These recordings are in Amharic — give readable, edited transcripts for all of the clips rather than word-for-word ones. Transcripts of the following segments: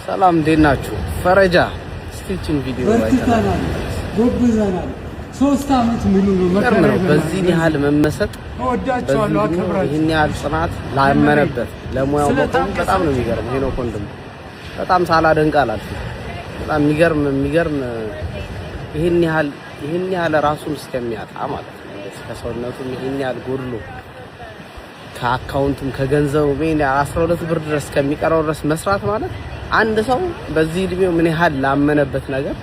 ሰላም፣ እንዴት ናችሁ? ፈረጃ እስቲችን ቪዲዮ በርትተናል፣ ጎብዘናል። 3 ዓመት ሙሉ ነው የሚገርም መከራ ነው። በዚህን ያህል መመሰጥ እወዳቸዋለሁ፣ በዚህ አከብራቸዋለሁ። ይህን ያህል ጽናት ላመነበት ለሙያው መቆም በጣም ነው የሚገርም። ሄኖክ ወንድሙ በጣም ሳላደንቅ አላልፍም። በጣም የሚገርም የሚገርም ይህን ያህል ራሱን እስከሚያጣ ማለት ነው። እንደዚህ ከሰውነቱም ይህን ያህል ጎድሎ ከ account ኡም ከገንዘቡ ይህን ያህል 12 ብር ድረስ ከሚቀረው ድረስ መስራት ማለት አንድ ሰው በዚህ እድሜው ምን ያህል ላመነበት ነገር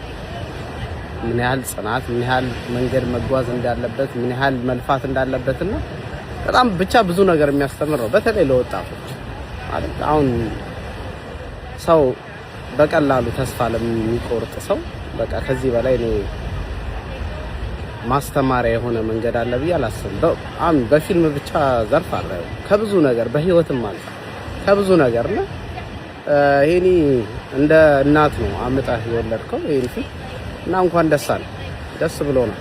ምን ያህል ጽናት፣ ምን ያህል መንገድ መጓዝ እንዳለበት፣ ምን ያህል መልፋት እንዳለበትና በጣም ብቻ ብዙ ነገር የሚያስተምር ነው። በተለይ ለወጣቶች ማለት አሁን ሰው በቀላሉ ተስፋ ለሚቆርጥ ሰው በቃ ከዚህ በላይ እኔ ማስተማሪያ የሆነ መንገድ አለ ብዬ አላስብም። አሁን በፊልም ብቻ ዘርፍ አለ ከብዙ ነገር በህይወትም አንጻር ከብዙ ነገር እና ይሄኒ እንደ እናት ነው አምጠህ የወለድከው ይሄን ፊልም እና እንኳን ደስ አለ፣ ደስ ብሎ ነው።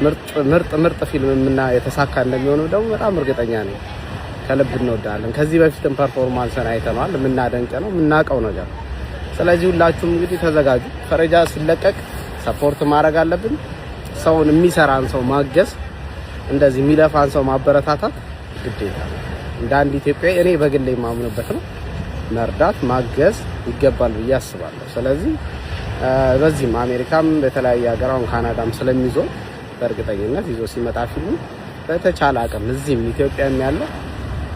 ምርጥ ምርጥ ምርጥ ፊልም እና የተሳካ እንደሚሆነው ደግሞ በጣም እርግጠኛ ነኝ። ከልብ እንወዳለን። ከዚህ በፊትም performance ን አይተነዋል። የምናደንቅ ነው፣ የምናውቀው ነገር ነው። ስለዚህ ሁላችሁም እንግዲህ ተዘጋጁ። ፈረጃ ሲለቀቅ support ማድረግ አለብን። ሰውን የሚሰራን ሰው ማገዝ፣ እንደዚህ የሚለፋን ሰው ማበረታታት ግዴታ ነው። እንደ አንድ ኢትዮጵያዊ እኔ በግሌ የማምንበት ነው። መርዳት ማገዝ ይገባል ብዬ አስባለሁ። ስለዚህ በዚህም አሜሪካም በተለያየ ሀገር አሁን ካናዳም ስለሚዞር በእርግጠኝነት ይዞ ሲመጣ ፊልሙ በተቻለ አቅም እዚህም ኢትዮጵያም ያለ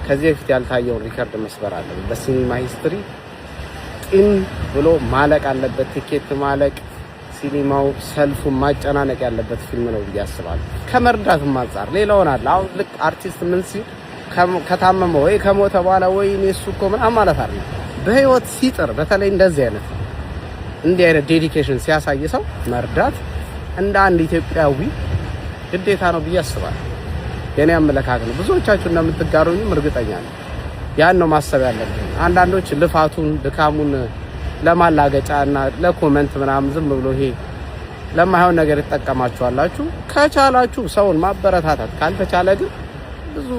ከዚህ በፊት ያልታየውን record መስበር አለበት። በሲኒማ history ጢም ብሎ ማለቅ አለበት። ቲኬት ማለቅ፣ ሲኒማው ሰልፉን ማጨናነቅ ያለበት ፊልም ነው ብዬ አስባለሁ። ከመርዳትም አንጻር ሌላውን አለ። አሁን ልክ አርቲስት ምን ሲል ከታመመ ወይ ከሞተ በኋላ ወይ እኔ እሱ እኮ ምናምን ማለት አይደለም። በህይወት ሲጥር በተለይ እንደዚህ አይነት እንዲህ አይነት dedication ሲያሳይ ሰው መርዳት እንደ አንድ ኢትዮጵያዊ ግዴታ ነው ብዬ አስባለሁ። የኔ አመለካከት ነው። ብዙዎቻችሁ እንደምትጋሩኝም እርግጠኛ ነኝ። ያን ነው ማሰብ ያለብን። አንዳንዶች ልፋቱን ድካሙን ለማላገጫ እና ለ comment ምናምን ዝም ብሎ ይሄ ለማይሆን ነገር ይጠቀማችኋላችሁ። ከቻላችሁ ሰውን ማበረታታት፣ ካልተቻለ ግን ብዙ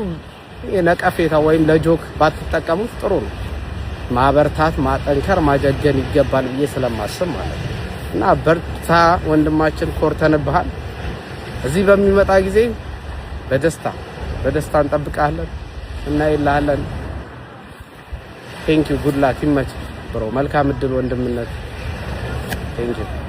የነቀፌታ ወይም ለ joke ባትጠቀሙት ጥሩ ነው። ማበርታት፣ ማጠንከር፣ ማጀገን ይገባል ብዬ ስለማስብ ማለት ነው። እና በርታ ወንድማችን፣ ኮርተንብሃል። እዚህ በሚመጣ ጊዜ በደስታ በደስታ እንጠብቃለን እና ይልሃለን። Thank you, good luck፣ ይመች bro። መልካም እድል ወንድምነት። Thank you.